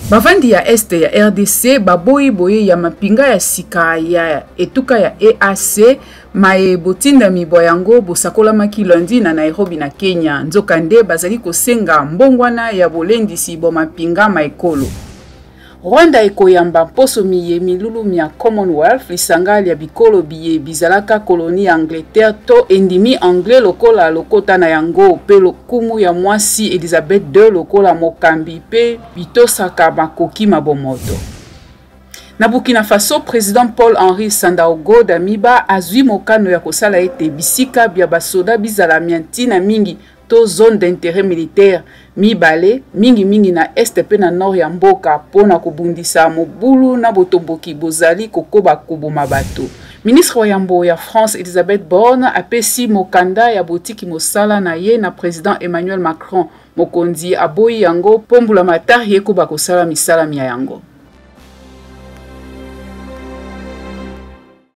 Bavandi ya Est ya rdc baboyi boye ya mampinga ya sika ya etuka ya EAC maye botindami bwa yango bosakolamaki lundi na Nairobi na Kenya. Nzokande bazali kosenga mbongwana ya bolendisi bwa mampinga ma ekolo. Rwanda ekoyamba mposo miye milulu mya Commonwealth, lisanga lya bikolo biye bizalaka colonie ya Angleterre to endimi anglais lokola lokota na yango mpe lokumu ya mwasi Elizabeth ii lokola mokambi mpe bitosaka makoki ma bomoto. Na Burkina Faso, president Paul-Henri Sandaogo Damiba azwi mokano ya kosala ete bisika bya basoda bizala mya ntina mingi to zone d'interet militaire mibale, mingimingi na est mpe na nord ya mboka, mpo na kobundisa mobulu na botomboki bozali kokoba koboma bato. Ministre wa yambo ya France Elisabeth Borne apesi mokanda ya botiki mosala na ye na president Emmanuel Macron. Mokonzi aboyi yango mpo mbulamatari ekoba kosala misala mya yango.